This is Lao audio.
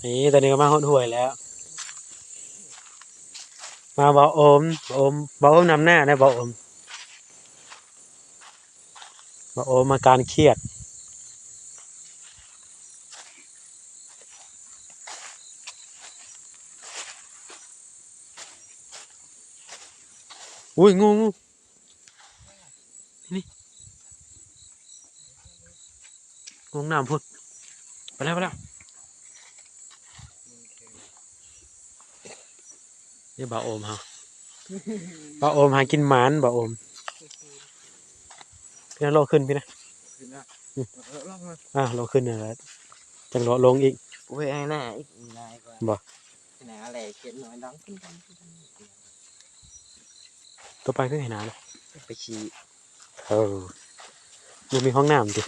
ນີ້ ຕອນນີ້ກໍມາຮອດຫ້ວຍແລ້ວ ມາບ່າວໂອມ ບ່າວໂອມ ບ່າວໂອມນຳໜ້າເດ້ ບ່າວໂອມ ບ່າວໂອມອາການຄຽດ. ອຸ້ຍ ງູ ງູ ນີ້ ງູນ້ຳພຸ້ນ ໄປແລ້ວ ໄປແລ້ວ ນີ້ບ່າວໂອມເຮົາ ບ່າວໂອມຫາກິນໝານ ບ່າວໂອມ ພີ່ນະ ໂລຂຶ້ນພີ່ນະ ຂຶ້ນນະ ອືມ ເອີ ລົງມາ ອ່າ ໂລຂຶ້ນນັ້ນແຫຼະ ຈັ່ງເລາະລົງອີກ ໂອ້ຍ ໃຫ້ໜ້າອີກ ໜ້າອີກວ່າ ບໍ່ ໃຫ້ໜ້າແຫຼະ ເຈັບໜ້ອຍດັງຂຶ້ນ ຕໍ່ໄປຄືໃຫ້ໜ້າເນາະ ໄປຂີ້ ເອີ ບໍ່ມີຫ້ອງນ້ຳຕິ